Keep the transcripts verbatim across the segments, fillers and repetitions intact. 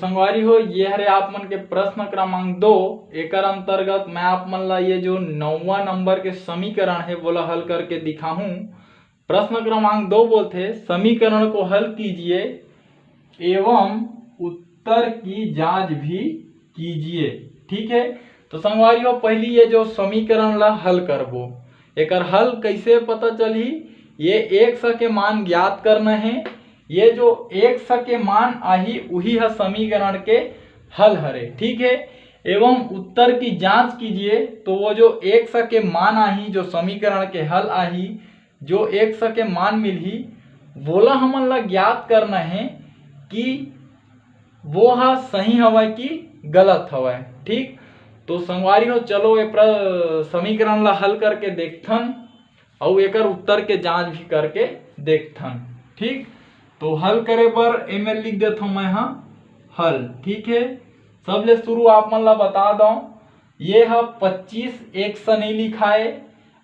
संगवारी हो, ये हरे आप मन के प्रश्न क्रमांक दो। एकर अंतर्गत मैं आप मन ला ये जो नौवां नंबर के समीकरण हे, वोला हल करके दिखाहूं। प्रश्न क्रमांक दो बोलथे, समीकरण को हल कीजिए एवं उत्तर की जांच भी कीजिए। ठीक है, तो संगवारी हो, पहली ये जो समीकरण ला हल करबो, एकर हल कैसे पता चलही? ये एक्स के मान ज्ञात करना है। ये जो एक्स के मान आही, उही ह समीकरण के हल हरे। ठीक है, एवं उत्तर की जांच कीजिए, तो वो जो एक्स के मान आही, जो समीकरण के हल आही, जो एक्स के मान मिलही, वोला हमन ला ज्ञात करना है कि वो ह सही हवय कि गलत हवय। ठीक, तो संगवारी हो, चलो ये प्र-, समीकरण ला हल करके देखथन, अउ एकर उत्तर के जांच भी करके देखथन। ठीक, तो हल करे बर एमे लिख देथव मैं ह हल। ठीक है, सबले शुरू आप मन ला बता दव, ये ह पच्चीस एक्स नहीं लिखाए,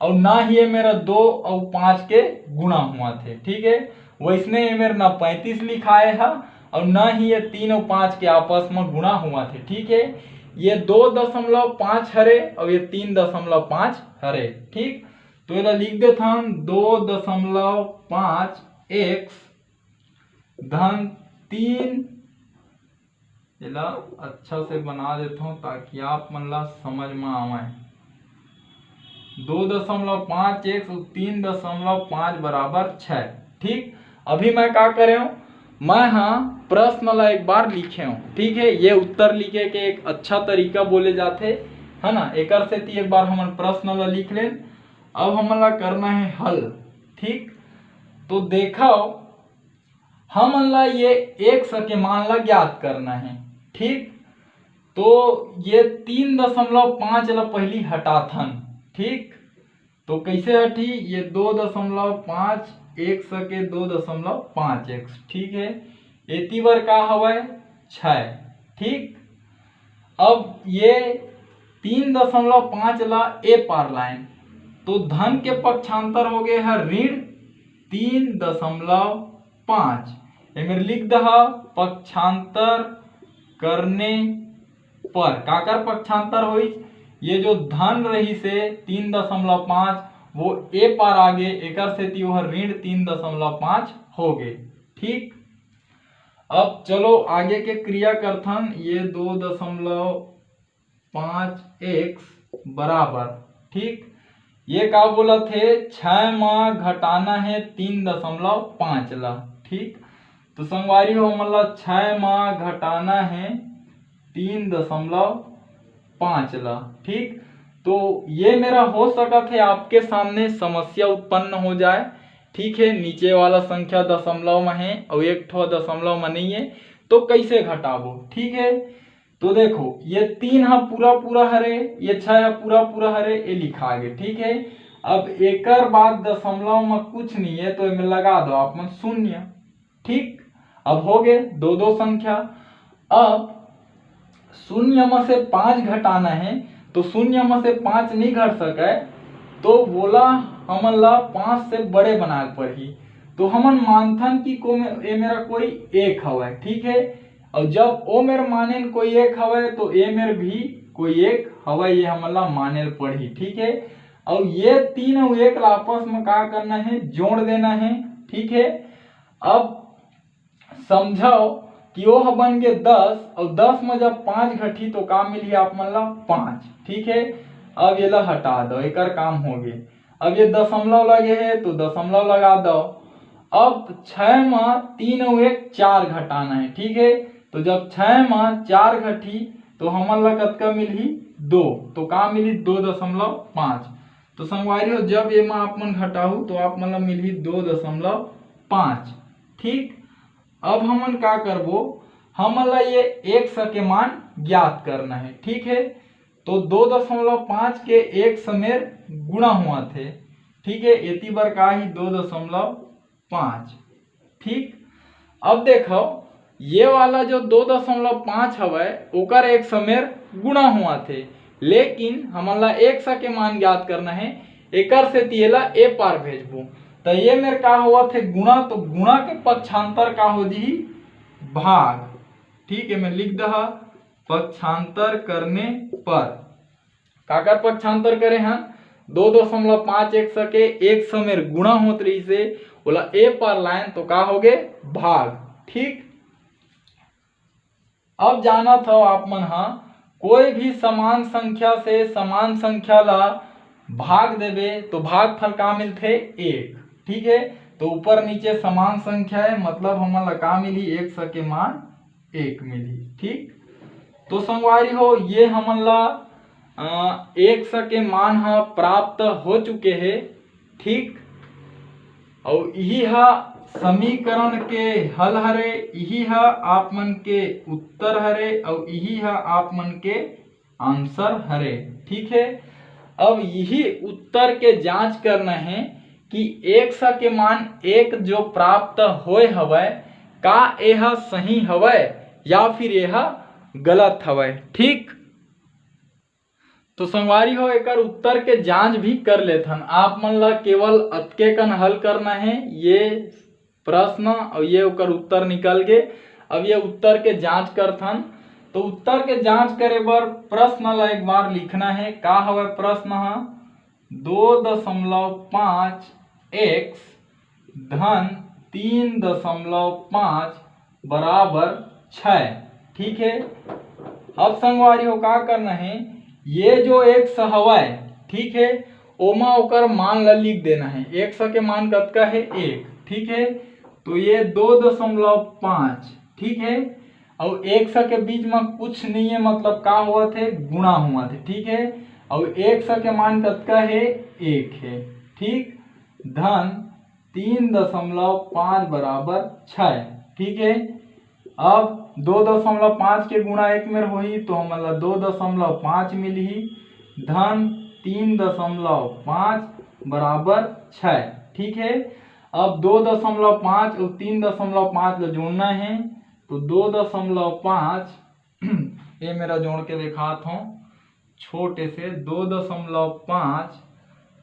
अउ ना ही ये मेरा दो अउ पाँच के गुणा हुआ थे। ठीक है, वैसने ये मेरा ना पैंतीस लिखाए ह, अउ ना ही ये तीन अउ पाँच के आपस में गुणा हुआ थे। ठीक है, ये दो दशमलव पाँच हरे अउ ये तीन दशमलव पाँच हरे। ठीक, तो एला लिख देथन, दो दशमलव पाँच एक्स धन तीन। एला अच्छा से बना देथव ताकि आप मन ला समझ में आवय। दो दशमलव पाँच एक्स अउ तीन दशमलव पाँच बराबर छः। ठीक, अभी मैं का करे हूँ, मैं ह प्रश्न ला एक बार लिखे हूँ। ठीक है, ये उत्तर लिखे के एक अच्छा तरीका बोले जाथे, है ना। एकर सेती एक बार हमन प्रश्न ला लिख लेन। अब हमन ला करना है हल। ठीक, तो देखव, हमन ला ये एक्स के मान ला ज्ञात करना है। ठीक, तो ये तीन दशमलव पाँच ला पहली हटाथन। ठीक, तो कैसे हटी? ये दो दशमलव पाँच एक्स के दो दशमलव पाँच एक्स। ठीक है, एती बर का हवय? छः। ठीक, अब ये तीन दशमलव पाँच ला ए पार लाइन, तो धन के पक्षांतर हो गए है ऋण तीन दशमलव पाँच। एमेर लिख दहा, पक्षांतर करने पर काकर पक्षांतर होइस? ये जो धन रहिसे तीन दशमलव पाँच, वो ए पार आगे, एकर सेती ओहर ऋण तीन दशमलव पाँच हो गे। ठीक, अब चलो आगे के क्रिया करथन। ये दो दशमलव पाँच एक्स बराबर, ठीक, ये का बोलत हे, छः मा घटाना है तीन दशमलव पाँच ला। ठीक, तो संगवारी हो, हमन ला छः मा घटाना है तीन दशमलव पाँच ला। ठीक, तो ये मेरा हो सकत है आपके सामने समस्या उत्पन्न हो जाए। ठीक है, नीचे वाला संख्या दशमलव में है और एक ठो दशमलव में नहीं है, तो कैसे घटाबो? ठीक है, तो देखो, ये तीन ह पूरा पूरा हरे, ये छः ह पूरा पूरा हरे, ये लिखा गे। ठीक है, अब एकर बाद दशमलव में कुछ नहीं है, तो एमे लगा दो आप मन शून्य। ठीक, अब हो गए दो दो संख्या। अब शून्य में से पाँच घटाना है, तो शून्य में से पाँच नहीं घट सके, तो वोला हमन ला पाँच से बड़े बनाए पड़ही। तो हमन मानथन कि को में, ए मेरा कोई एक हवय। ठीक है, और जब ओ मेर मानेन कोई एक हवय, तो ए मेर भी कोई एक हवय, ये हमन ला माने ल पड़ही। ठीक है, और ये तीन और एक ला आपस में का करना है, जोड़ देना है। ठीक है, अब समझाओ कि ओ ह बन गे दस, और दस में जब पाँच घटी तो का मिली आप मन ला? पाँच। ठीक है, अब ये ला हटा दो, एकर काम हो गए। अब ये दशमलव लगे है तो दशमलव लगा दो। अब छः में तीन और एक चार घटाना है। ठीक है, तो जब छः में चार घटी तो हमन ला कतका मिलही? दो। तो का मिली? दो दशमलव पाँच। तो संगवारी हो, जब ये मा आप मन घटाहू तो आप मन ला मिलही दो दशमलव पाँच। ठीक, अब हमन का करबो, हमन ला ये एक्स के मान ज्ञात करना है। ठीक है, तो दो दशमलव पाँच के एक्स मेर गुणा हुआ थे। ठीक है, एती बर का ही दो दशमलव पाँच। ठीक, अब देखो, ये वाला जो दो दशमलव पाँच हवय, ओकर एक्स मेर गुणा हुआ थे, लेकिन हमन ला एक्स के मान ज्ञात करना है, एकर सेती एला ए पार भेजबो। त ये मेर का होवत हे? गुणा, तो गुणा के पक्षांतर का हो जही? भाग। ठीक है, मैं लिख दहा पक्षांतर करने पर। काकर पक्षांतर करे हन? दो दशमलव पाँच x के x मेर गुणा होत रहिसे, ओला ए पार लायन तो का होगे? भाग। ठीक, अब जानत हव आप मन हा, कोई भी समान संख्या से समान संख्या ला भाग देबे तो भागफल का मिलथे? एक। ठीक है, तो ऊपर नीचे समान संख्या है, मतलब हमन ला का मिली? X के मान एक मिली। ठीक, तो संगवारी हो, ये हमन ला अ, x के मान ह प्राप्त हो चुके हे। ठीक, अउ इही ह समीकरण के हल हरे, इही ह आप मन के उत्तर हरे, अउ इही ह आप मन के आंसर हरे। ठीक है, अब यही उत्तर के जांच करना है कि x के मान एक जो प्राप्त होए हवय, का एह सही हवय या फिर एह गलत हवय। ठीक, तो संगवारी हो, एकर उत्तर के जांच भी कर लेथन। आप मन ला केवल अतके कन हल करना है, ये प्रश्न और ये ओकर उत्तर निकल गे। अब ये उत्तर के जांच करथन। तो उत्तर के जांच करे बर प्रश्न ला एक बार लिखना है। का हवय प्रश्न ह? दो दशमलव पाँच x धन तीन दशमलव पाँच बराबर छः। ठीक है, अब संगवारी हो का करना है, ये जो x हवय, ठीक है, ओमा ओकर मान ला लिख देना है। X के मान कतका है? एक। ठीक है, तो ये दो दशमलव पाँच, ठीक है, और x के बीच में कुछ नहीं है, मतलब का हुआ थे? गुणा हुआ थे। ठीक है, और x के मान कतका है? एक है। ठीक, धन तीन दशमलव पाँच बराबर छः। ठीक है, अब दो दशमलव पाँच के गुणा एक मेर होही तो हमन ला दो दशमलव पाँच मिलही, धन तीन दशमलव पाँच बराबर छः। ठीक है, अब दो दशमलव पाँच और तीन दशमलव पाँच ला जोड़ना है, तो दो दशमलव पाँच ये मेरा जोड़ के दिखात हूँ, छोटे से दो दशमलव पाँच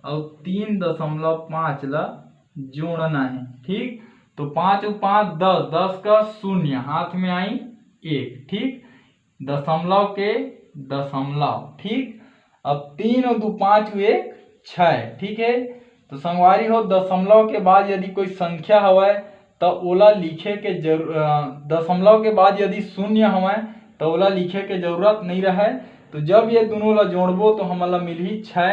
और तीन दशमलव पाँच ला जोड़ना है। ठीक, तो पाँच और पाँच दस, दस का शून्य हाथ में आई एक। ठीक, दशमलव के दशमलव। ठीक, अब तीन और दो पाँच हुए छः। ठीक है, तो संगवारी हो, दशमलव के बाद यदि कोई संख्या हवय त ओला लिखे के जरू-, अ, दशमलव के बाद यदि शून्य हवय त ओला लिखे के जरूरत नहीं रहय। तो जब ये दोनों ला जोड़बो तो हमन ला मिलही छः,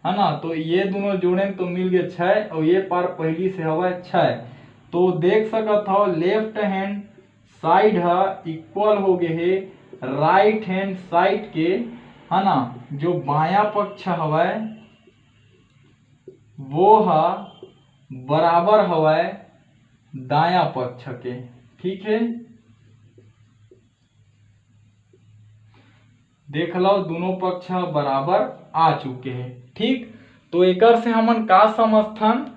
है ना। तो ये दोनों जोड़े तो मिल गए छः और ये पार पहली से हवय छः। तो देख सकत हो, लेफ्ट हैंड साइड ह इक्वल हो गए हे राइट हैंड साइड के, है ना। जो बायां पक्ष हवय वो ह बराबर हवय दायां पक्ष के। ठीक है, देख लो, दोनों पक्ष बराबर आ चुके हैं। ठीक, तो एकर से हमन का समझथन?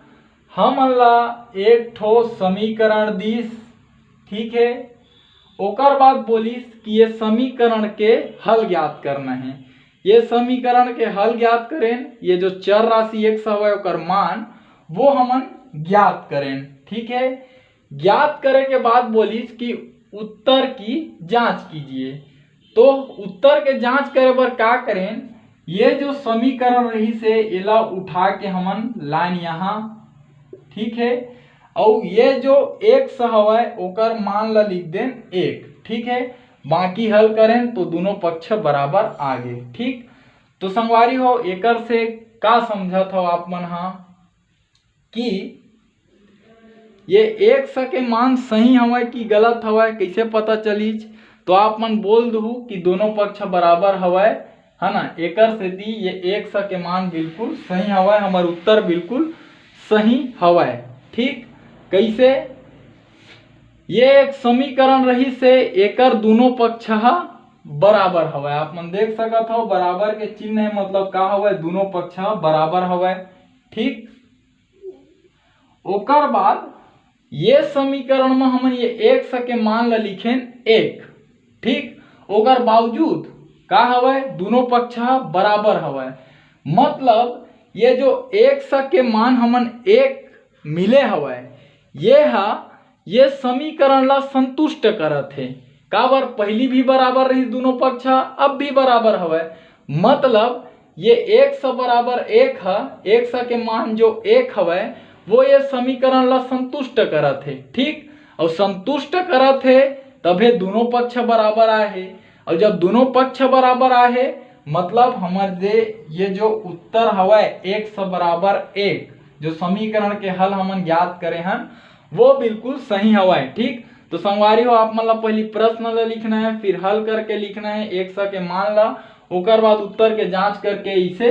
हमन ला एक ठो समीकरण दिस, ठीक है, ओकर बाद बोलिस कि ये समीकरण के हल ज्ञात करना है। ये समीकरण के हल ज्ञात करेन, ये जो चर राशि x हवय ओकर मान वो हमन ज्ञात करेन। ठीक है, ज्ञात करे के बाद बोलिस कि उत्तर की जांच कीजिए। तो उत्तर के जांच करे बर का करेन, ये जो समीकरण रहिसे एला उठा के हमन लाइन यहाँ, ठीक है, अउ ये जो x हवय ओकर मान ला लिख देन एक। ठीक है, बाकी हल करेन तो दोनों पक्ष बराबर आ गे। ठीक, तो संगवारी हो, एकर से का समझत हो आप मन हा कि ये x के मान सही हवय कि गलत हवय, कैसे पता चलिच? तो आप मन बोल दहू कि दोनों पक्ष बराबर हवय, है ना। एकर सेती ये x के मान बिल्कुल सही हवय, हमर उत्तर बिल्कुल सही हवय। ठीक, कैसे? ये एक समीकरण रहिसे, एकर दोनों पक्ष ह बराबर हवय। आप मन देख सकत हो, बराबर के चिन्ह है, मतलब का हवय? दोनों पक्ष ह बराबर हवय। ठीक, ओकर बाद ये समीकरण में हमन ये x के मान ला लिखेन एक। ठीक, ओकर बावजूद का हवय? दोनों पक्ष ह बराबर हवय, मतलब ये जो x के मान हमन एक मिले हवय, ये ह ये समीकरण ला संतुष्ट करत हे। काबर, पहली भी बराबर रही दोनों पक्ष, अब भी बराबर हवय, मतलब ये x बराबर एक ह, x के मान जो एक हवय, वो ये समीकरण ला संतुष्ट करत हे, ठीक। और संतुष्ट करत हे, तभे दोनों पक्ष बराबर आए हे। और जब दोनों पक्ष बराबर आए हे, मतलब हमर जे ये जो उत्तर हवय x बराबर एक, जो समीकरण के हल हमन ज्ञात करे हन, वो बिल्कुल सही हवय, ठीक। तो संगवारी हो, आप मन ला पहली प्रश्न ला लिखना है, फिर हल करके लिखना है x के मान ला, ओकर बाद उत्तर के जांच करके इसे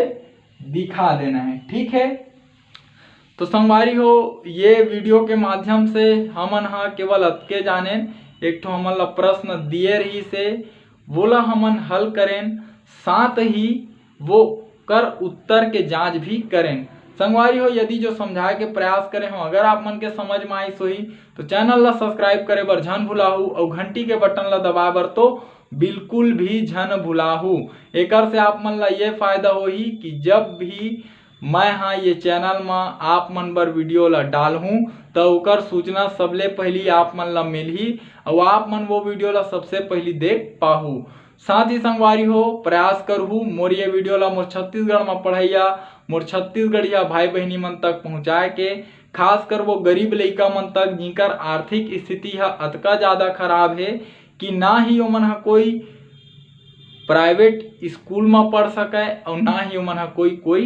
दिखा देना है, ठीक है। तो संगवारी हो, ये वीडियो के माध्यम से हमन हा केवल अतके जानेन, एक ठो हमन ला प्रश्न दिए रहिस हे, वोला हमन हल करेन, साथ ही वो कर उत्तर के जांच भी करेन। संगवारी हो, यदि जो समझाए के प्रयास करे हो, अगर आप मन के समझ में आइस होही, तो चैनल ला सब्सक्राइब करे बर झन भुलाहू और घंटी के बटन ला दबाए बर तो बिल्कुल भी झन भुलाहू। एकर से आप मन ला ये फायदा होही कि जब भी मैं हा ये चैनल मा आप मन बर वीडियो ला डालहूँ, त ओकर सूचना सबले पहली आप मन ला मिलही और आप मन वो वीडियो ला सबसे पहली देख पाहू। साथ ही संगवारी हो, प्रयास करहू मोर ये वीडियो ला मोर छत्तीसगढ़ मा पढ़ैया, मोर छत्तीसगढ़िया भाई बहिनी मन तक पहुँचाए के, खासकर वो गरीब लइका मन तक, जिनकर आर्थिक स्थिति ह अतका ज़्यादा खराब हे कि ना ही ओमन ह कोई प्राइवेट स्कूल मा पढ़ सकय और ना ही ओमन ह कोई कोई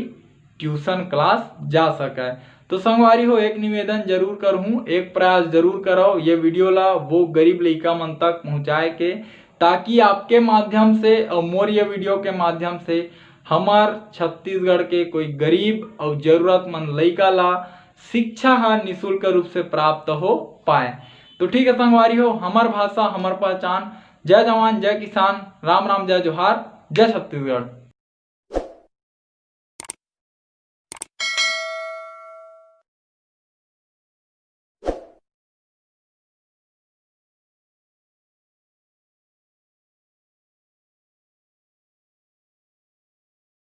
ट्यूशन क्लास जा सकय। तो संगवारी हो, एक निवेदन जरूर करहूँ, एक प्रयास जरूर करव ये वीडियो ला वो गरीब लइका मन तक पहुँचाए के, ताकि आपके माध्यम से और मोर ये वीडियो के माध्यम से हमर छत्तीसगढ़ के कोई गरीब और जरूरतमंद लइका ला शिक्षा ह निशुल्क रूप से प्राप्त हो पाए। तो ठीक है संगवारी हो, हमर भाषा हमर पहचान। जय जवान, जय किसान, राम राम, जय जोहार, जय छत्तीसगढ़।